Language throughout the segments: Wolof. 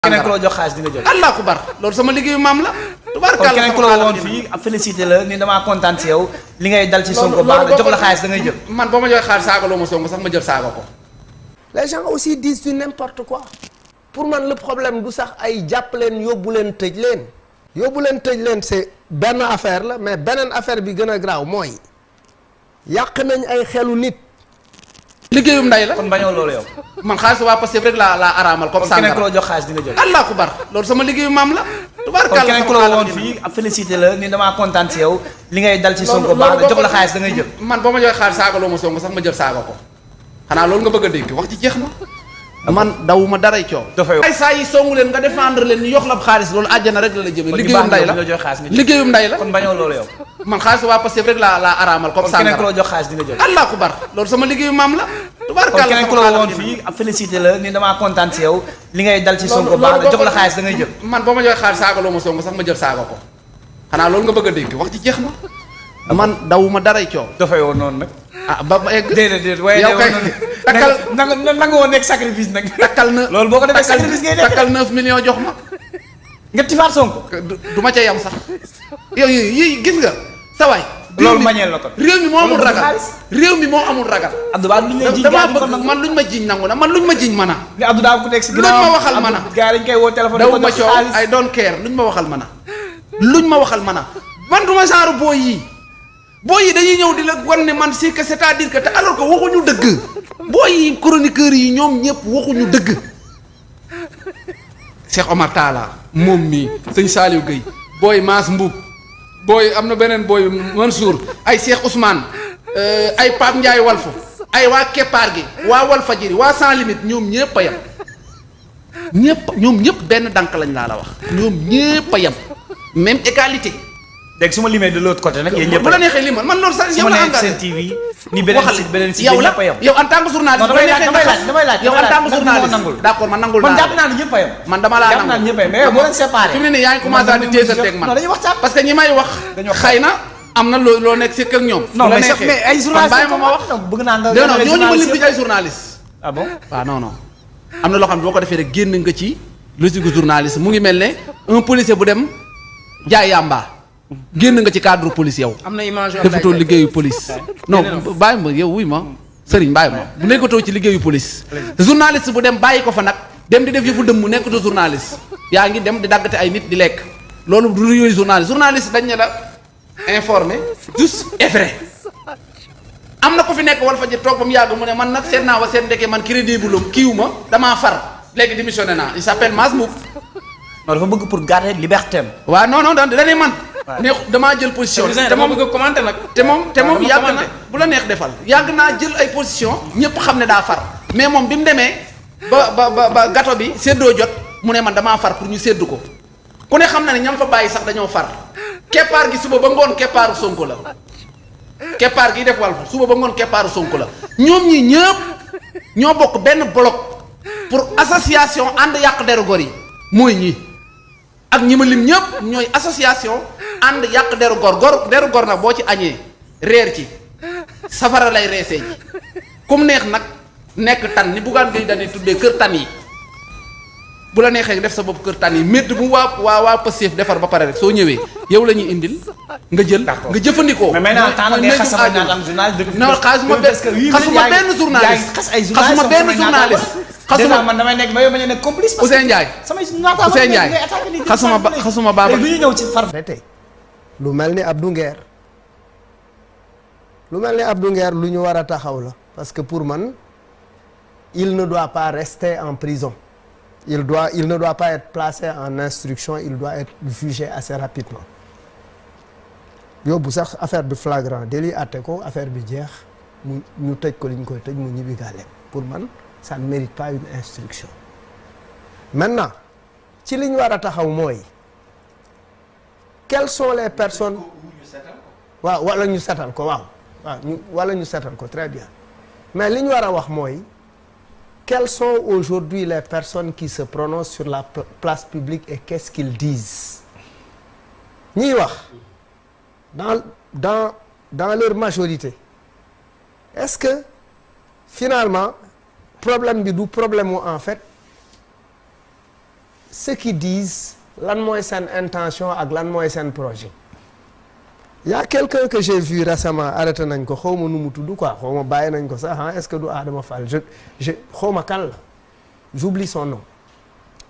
keneen ku la jox xaalis di nga jël. allah akbar loolu sama liggéeyu maam la. tubaarkàlla keneen ku la woon fii ab félicité la ni damaa kontaan si yow li ngay dal ci Sonko baax na jox la xaalis da ngay jël. man boo ma joxee xaalis saagaloo ma Sonko sax ma jël saaga ko. les gens aussi disent du n'importe quoi. pour man le problème du sax ay jàpp leen yóbbu leen tëj leen. yóbbu leen tëj leen c'est benn affaire la mais beneen affaire bi gën a graaw mooy yàq nañ ay xelu nit. liggéeyum nday la kon bañoo loolu yow. man xaalis waa Pastef rek laa araamal comme sàngara. keneen ku la jox xaalis di nga jël. allah akbar loolu sama liggéeyu maam la. tubaarkàlla keneen ku la woon fii ab félicité la ni damaa kontaan si yow li ngay dal ci Sonko baax na jox la xaalis da ngay jël. man boo ma joxee xaalis saagaloo ma Sonko sax ma jël saaga ko xanaa loolu nga bëgg a dégg wax ci jeex na. man dawuma daray coow. ay saa yi songu leen nga défendre leen ñu yox la xaalis loolu àjjana rek la la jëmee. liggéeyum nday la liggéeyum nday la. kon bañoo loolu yow. man xaalis waa Pastef rek laa araamal comme sàngara. keneen ku la jox xaalis di nga jël. allah akbar loolu sama liggéeyu maam la. tubaarkàlla keneen ku la woon fii ab félicité la ni damaa kontaan si yow li ngay dal ci Sonko baax na jox la xaalis da ngay jël. man boo ma joxee xaalis saagaloo ma Sonko sax ma jël saaga ko xanaa loolu nga bëgg a dégg wax ci jeex na. man dawuma daray coow. dafay woon noonu nag. ba egg. déedéet waaye yow kay takkal nanga woon nekk sacrifice nag. takkal na loolu boo ko defee sacrifice ngay def takkal 9 millions jox ma. nga tifaat Sonko. du ma ca yam sax. yow yii gis nga sa waay. loolu mañeel la ko. réew mi moo amul ragal réew mi moo amul ragal. Abdou Ba luñ lay jiñ damaa bëgg man luñ ma jiñ nangu na man luñ ma jiñ mën a. ni Abdou Ba ku nekk si luñ ma waxal mën a. gars yi dañ koy woo téléphone. daw ma coow ay don't care luñ ma waxal mën a. luñ ma waxal mën a man du ma genre booy yii. booy yi dañuy ñëw di la wan ne man c'est que c'est-à-dire que te alors que waxuñu dëgg. booy yi chroniqueurs yi ñoom ñëpp waxuñu dëgg. Cheikh Omar Talla moom mii sëñ Saliou Gueye booy Mass Mbuub booy am na beneen booy Mansour ay Cheikh Ousmane ay Pape Ndiaye Walfu ay waa Keppaar gi waa Walfadjri waa Sans Limite ñoom ñëpp a yem ñoom ñëpp benn dànk lañ laa la wax ñoom ñëpp a yem même égalité. dégg su ma limee de l'autre côté nag yéen ñëpp bu la neexee limal man loolu sax yow la engagé seen TV ni beneen site yow la yow en tant que journaliste damay laaj yow en tant que journaliste d'accord man nangul man jàpp naa ne ñëpp a yem man dama laa nangul ñëpp a yem mais yow boo leen séparé fi mu ne nii yaa ngi commencé di teesanteeg man dañuy waxtaan parce que ñi may wax xëy na am na loo nekk si ak ñoom non mais ay journaliste bàyyi ma wax bëgg naa nga non ñooñu ma lim di ay journaliste ah bon waaw non am na loo xam ne boo ko defee rek génn nga ci logique journaliste mu ngi mel ne un policier bu dem jaay yàmbaa génn nga ci cadre police yow. am na image yoo defatoo liggéeyu police. non bàyyi ma yow wuy ma Serigne bàyyi ma bu nekkatoo ci liggéeyu police. journaliste bu dem bàyyi ko fa nag dem di def yëfu dëmm nekkatoo journaliste yaa ngi dem di daggate ay nit di lekk loolu du yooyu journaliste dañ ne la informé juste et vrai. am na ko fi nekk Walfadjri toog ba mu yàgg mu ne man nag seet naa wa seet ndeke man crédible kiiwu ma damaa far léegi démissionné naa il s'appelle Mass Mboup. non dafa bëgg pour garder liberté am. waaw non dañuy man. ne damaa jël position te moom bëgg commenter nag te moom yàgg na bu la neex defal yàgg naa jël ay position ñëpp xam ne daa far mais moom bi mu demee ba gato bi séddoo jot mu ne man damaa far pour ñu séddu ko ku ne xam na ne ñam fa bàyyi sax dañoo far keppaar gi suba ba ngoon keppaaru Sonko la keppaar gi def Walf suba ba ngoon keppaaru Sonko la ñoom ñi ñëpp ñoo bokk benn bloc pour association ànd yàq deru gor yi mooy ñi ak ñi ma lim ñëpp ñooy association ànd yàq deru gor nag boo ci añee reer ci safara lay reesee ji comme neex nag nekk tan ni Bougane Gueye Dany tuddee kër tan yi bu la neexee def sa bopp kër tan yi métti bu waa Pastef defar ba pare rek soo ñëwee yow la ñuy indil nga jël nga jëfandikoo. mais maintenant temps ngay xas sama naan am journaliste. non xasuma benn journaliste xasuma benn journaliste. xasuma man damay nekk ba yow ma nekk complice. Ousseyn Ndiaye Ousseyn Ndiaye xasuma baaba léegi ñëw ci far. lu mel ni Abdou Nguer lu ñu war a taxaw la parce que pour man il ne doit pas rester en prison il ne doit pas être placé en instruction il doit être jugé assez rapidement yóbbu sax affaire bi flagrant délit àtte ko affaire bi jeex ñu tëj ko li ñu koy tëj mu ñibbi gàlleem pour man ça ne mérite pas une instruction maintenant ci li ñu war a taxaw mooy quelles sont les personnes waaw wala ñu setal ko wala ñu setal ko très bien mais li ñu war a wax mooy quelles sont aujourd'hui les personnes qui se prononcent sur la place publique et qu'est-ce qu'ils disent ñiy wax dans leur majorité est-ce que finalement problème bi du problème mu en fait ceux qui disent lan mooy seen intention ak lan mooy seen projet. Il y a quelqu'un que j'ai vu récemment arrêté nañ ko xaw ma nu mu tudd quoi xaw ma bàyyi nañ ko sax ah est-ce que du Adama Fall je xaw ma kan la j'oublie son nom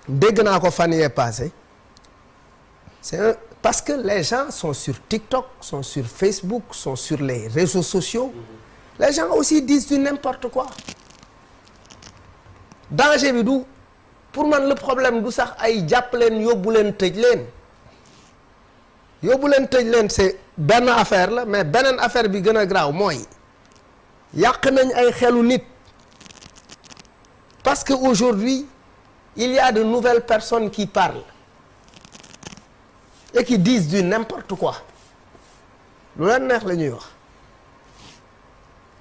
dégg naa ko fan yee passé parce que les gens sont sur TikTok sont sur Facebook sont sur les réseaux sociaux les gens aussi disent du n'importe quoi danger bi du pour man le problème du sax ay jàpp leen yóbbu leen tëj leen c'est benn affaire la mais beneen affaire bi gën a graaw mooy yàq nañ ay xelu nit parce que aujourd'hui il y a de nouvelles personnes qui parlent et qui disent du n'importe quoi lu leen neex la ñuy wax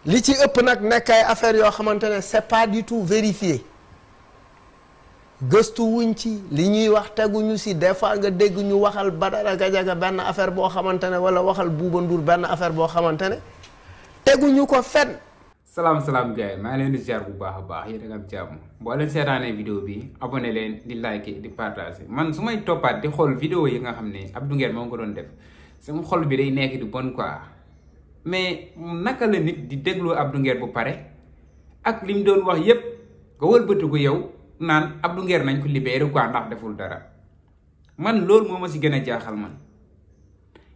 li ci ëpp nag nekk ay affaires yoo xamante ne c'est pas du tout vérifié gëstu wuñ ci li ñuy wax teguñu si des fois nga dégg ñu waxal Badara Gadiaga benn affaire boo xamante ne wala waxal Bouba Ndour benn affaire boo xamante ne teguñu ko fenn. salaam gars yi maa ngi leen di ziar bu baax a baax yéen a ngi am jàmm boo leen seetaanee vidéo bi abonné leen di liker di partager man su may toppaat di xool vidéo yi nga xam ne Abdou Nguer moo ko doon def sama xol bi day nekk di bon quoi mais naka la nit di déglu Abdou Nguer bu pare ak li mu doon wax yépp nga wëlbatiku yow. naan Abdou Nguer nañ ko libéré quoi ndax deful dara man loolu moo ma si gën a jaaxal man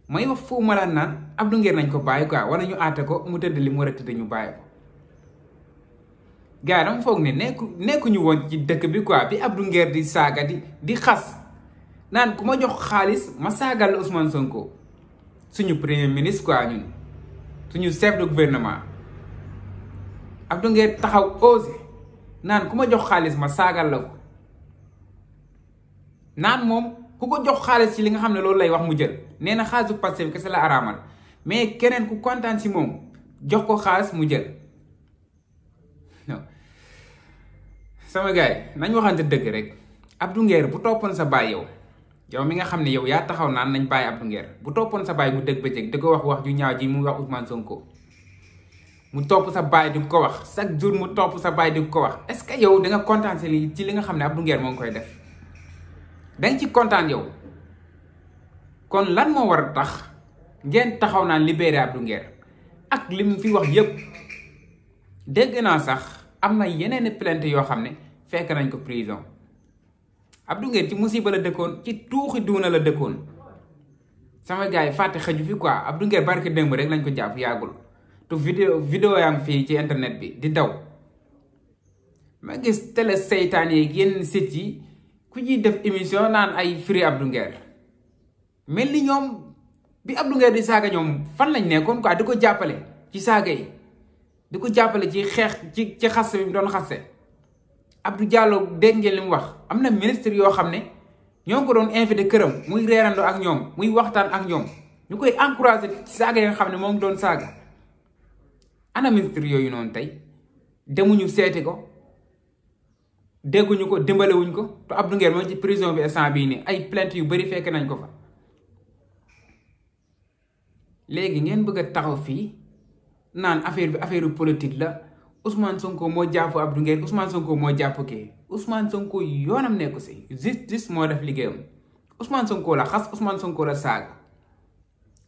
may wax foofu ma la naan Abdou Nguer nañ ko bàyyi quoi wala ñu àtte ko mu tëdd li mu war a tëdd ñu bàyyi ko gars yi dama foog ne nekkuñu woon ci dëkk bi quoi bi Abdou Nguer di saaga di xas naan ku ma jox xaalis ma saagal la Ousmane Sonko suñu premier ministre quoi ñun suñu chef de gouvernement Abdou Nguer taxaw osé naan ku ma jox xaalis ma saagal la ko naan moom ku ko jox xaalis ci li nga xam ne loolu lay wax mu jël nee na xaalisu Pastef kese la araamal mais keneen ku kontaan si moom jox ko xaalis mu jël non sama gars yi nañ waxante dëgg rek Abdou Nguer bu toppoon sa baay yow mi nga xam ne yow yaa taxaw naan nañ bàyyi Abdou Nguer bu toppoon sa baay bu dëgg bëccëg di ko wax ju ñaaw ji mu wax Ousmane Sonko mu topp sa baay di ko wax chaque jour mu topp sa baay di ko wax est-ce que yow da nga kontaan ci li nga xam ne Abdou Nguer moo ngi koy def danga ci kontaan yow kon lan moo war a tax ngeen taxaw naan libéré Abdou Nguer ak li mu fi wax yépp dégg naa sax am na yeneen plainte yoo xam ne fekk nañ ko prison Abdou Nguer ci musiba la dëkkoon ci tuuxi duuna la dëkkoon sama gars yi fàtte xëju fi quoi Abdou Nguer barke démb rek lañ ko jàpp yàggul te vidéo yaa ngi fii ci internet bi di daw ma gis télé seytaan yi yenn site yi ku ñuy def émission naan ay Free Abdou Nguer mel ni ñoom bi Abdou Nguer di saaga ñoom fan lañ nekkoon quoi di ko jàppale ci saaga yi di ko jàppale ci xeex ci xaste bi mu doon xaste Abdou Diallo dégg ngeen li mu wax am na ministre yoo xam ne ñoo ngi ko doon invité këram muy reerandoo ak ñoom muy waxtaan ak ñoom ñu koy encouragé ci saaga yi nga xam ne moo ngi doon saaga ana ministre yooyu noonu tey demuñu seeti ko dégguñu ko dimbalewuñ ko te Abdou Nguer mooy ci prison bi instant bii nii ay plainte yu bari fekk nañ ko fa léegi ngeen bëgg a taxaw fii naan affaire bi affaire politique la Ousmane Sonko moo jàpp Abdou Nguer Ousmane Sonko moo jàpp kii Ousmane Sonko yoonam nekku si justice moo def liggéeyam Ousmane Sonko la xas Ousmane Sonko la saaga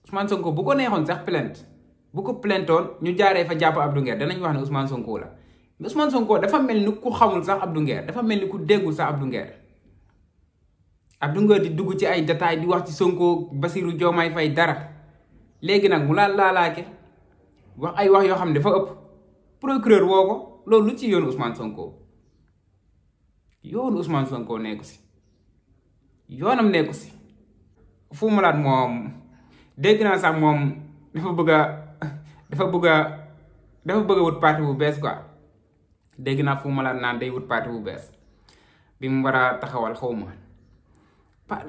Ousmane Sonko bu ko neexoon sax plainte bu ko plaintoon ñu jaaree fa jàpp Abdou Nguer danañ wax ne Ousmane Sonko la mais Ousmane Sonko dafa mel ni ku xamul sax Abdou Nguer dafa mel ni ku déggul sax Abdou Nguer Abdou Nguer di dugg ci ay détails di wax ci Sonko Bassirou Diomaye Faye dara léegi nag mu laalaake wax ay wax yoo xam ne dafa ëpp procureur woo ko loolu lu ci yoonu Ousmane Sonko yoonu Ousmane Sonko nekku si yoonam nekku si Fou Malade moom dégg naa sax moom dafa bëgg a wut parti bu bees quoi dégg naa Fou Malade naan day wut parti bu bees bi mu war a taxawal xaw ma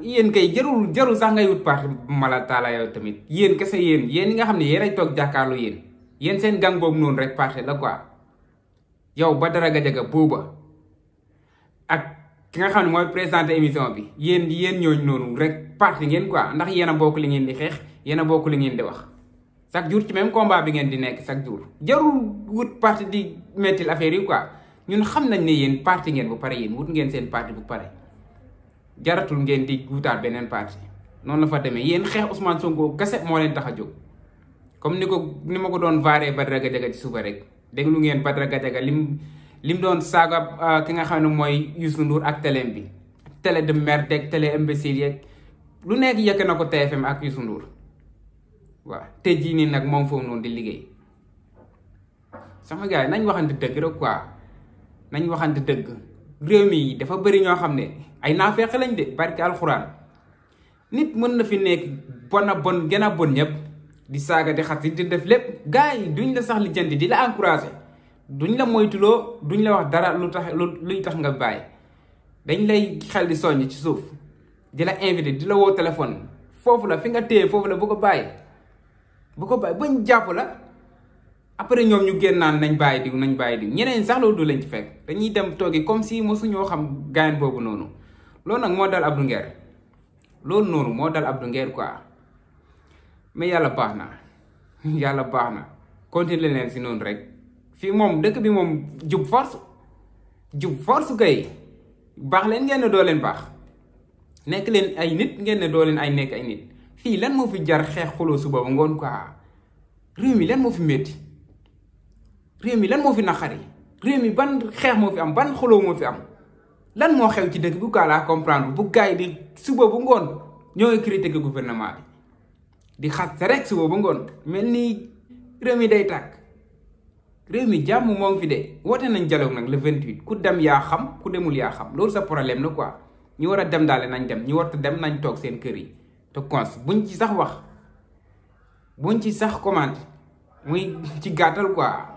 yéen kay jarul sax ngay wut parti bu Malade Talla yow tamit yéen kese yéen ñi nga xam ne yéen ay toog jàkkaarloo yéen seen gang boobu noonu rek parti la quoi yow Badara Gadiaga booba ak ki nga xam ne mooy présenté émission bi yéen ñooñu noonu rek parti ngeen quoi ndax yéen a bokk li ngeen di xeex yéen a bokk li ngeen di wax chaque jour ci même combat bi ngeen di nekk chaque jour jarul wut parti di mettil affaire yi quoi ñun xam nañ ne yéen parti ngeen bu pare yéen wut ngeen seen parti bu pare jaratul ngeen di wutaat beneen parti noonu la fa demee yéen xeex Ousmane Sonko kese moo leen tax a jóg comme ni ma ko doon vaaree Badara Gadiaga ci suba rek déglu ngeen Badara Gadiaga lim doon saaga ki nga xam ne mooy Youssou Ndour ak téléem bi télé de merde ak télé imbécile yeeg lu nekk yëkk na ko TFM ak Youssou Ndour waaw te jii nii nag moom foofu noonu di liggéey sama gars yi nañ waxante dëgg rek quoi nañ waxante dëgg réew mi dafa bëri ñoo xam ne ay naafeq lañ de barki alxuraan nit mën na fi nekk bon a bon gën a bon ñëpp di saaga di xas di def lépp gars yi duñ la sax lijjanti di la encouragé duñ la moytuloo duñ la wax dara luy tax nga bàyyi dañ lay xel di soññ ci suuf di la invité di la woo téléphone foofu la fi nga téye foofu la bu ko bàyyi bañ jàpp la après ñoom ñu génn naan nañ bàyyi diw ñeneen sax loolu du lañ ci fekk dañuy dem toogi comme si mosuñoo xam gaayan boobu noonu loolu nag moo dal Abdou Nguer loolu noonu moo dal Abdou Nguer quoi mais yàlla baax na continuer leen si noonu rek fii moom dëkk bi moom jub force kay baax leen ngeen ne doo leen baax nekk leen ay nit ngeen ne doo leen ay nekk ay nit fii lan moo fi jar xeex xuloo suba ba ngoon quoi réew mi lan moo fi métti réew mi lan moo fi naqari réew mi ban xeex moo fi am ban xuloo moo fi am lan moo xew ci dëkk bu kaa laa comprendre bu gars yi di suba bu ngoon ñoo ngi critiquer gouvernement bi di xas rek suba bu ngoon mel ni réew mi day tàkk réew mi jàmm moo ngi fi de woote nañ dialogue nag le 28 ku dem yaa xam ku demul yaa xam loolu sa problème la quoi ñu war a dem daale nañ dem ñu war a dem nañ toog seen kër yi te cons buñ ci sax wax buñ ci sax commande muy ci gàttal quoi